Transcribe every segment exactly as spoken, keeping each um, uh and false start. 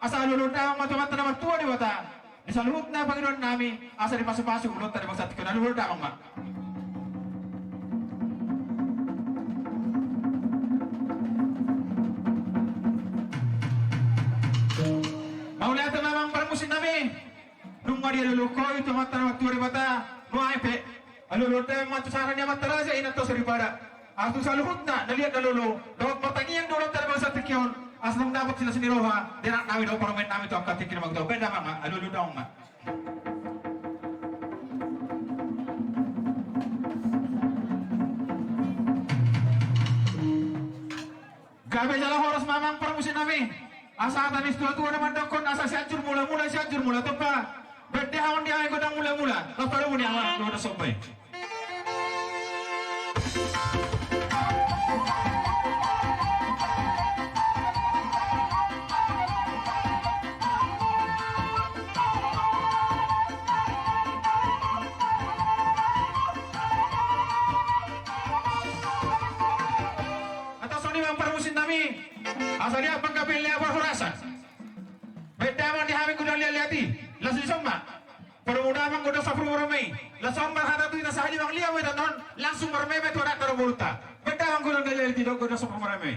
Asa alualuhon damang ma tu Amanta na martua Debata di saluhutna pangidoan nami, asa dipasupasu ulaonta di bangsa tingki on. Alualuhon damang ma. Mauliate ma amang parmusik nami. Nunga dialualuhon ho i tu Amanta na martua Debata. Nuaeng pe alualuhon damang ma tu sahara ni amanta raja, inanta soripada, asa tu saluhutna na liat na lolo, dohot martangiang do ulaonta di bangsa tingki on, asa tung dapot silas ni roha di anak nami dohot parumaen nami tu angka tingki na magodang. Baen damang ma, alualuhon damang ma. Gabe jala horas ma amang parmusik nami. Asa hata ni situatua na mandokkon, asa Sianjur Mulamula, Sianjur Mula Tompa. Baen damang ma di hami gondang mulamula. Laos padomu ni amang gondang somba i. Asa songon i ma amang parmusik nami. Asa dia panggabean lea parhorasan. Baen damang ma di hami gondang liatliat i. Laos dison ma. Padomu damang gondang sampulu marame i. Laos songon hata tu hita sahali, manang lia ma hita on, langsung marame ma tu anakta dohot borunta. Baen damang gondang liatliat i dohot gondang sampulu marame i.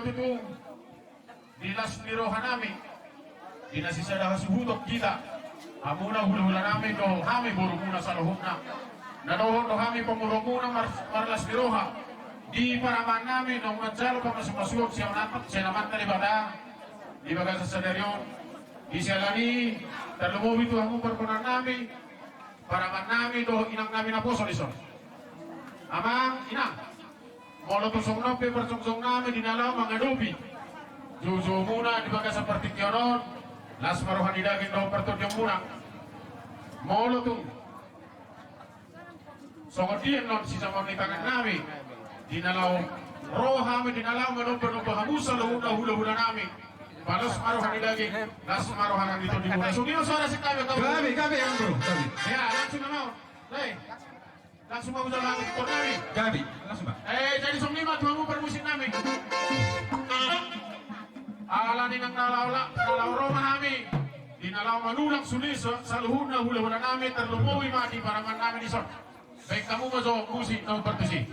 tutu di las ni roha nami, di na sisada hasuhuton hita, hamuna hulahula nami dohot hami boru muna saluhutna. Na dohot do hami pamoruon muna mar-, marlas ni roha di paraman nami naung manjalo pamasumasuon sian Amanta Debata di bagasan sadari on. Di siala ni i tarlumobi tu hamu parboruon nami, paraman nami dohot inang nami naposo dison. Amang, inang, molo tung songon on pe parjongjong nami di na laho mangadopi joujou muna di bagasan partingkian on, las ma roha ni daging dohot partondion muna. Molo tung songon dia annon sijamoan ni tangan nami di na laho ro hami di na laho manombanomba hamu saluhutna hulahula nami, pala las ma roha ni daging, las ma roha ni tondi muna. Songon i ma suara sian hami. Gabe, gabe, amang boru, gabe. Ya, langsung ma. Hei. Langsung ma hujalo hami tu tor nami. Gabe, langsung ma. Eh, jadi songon i ma tu hamu parmusik nami. Ala ni nang na laho la-, na laho ro ma hami di na laho manulak sude sa-, saluhutna hulahula nami, tarlumobi ma di paraman nami dison. Baen hamu ma jo musik naung partusi.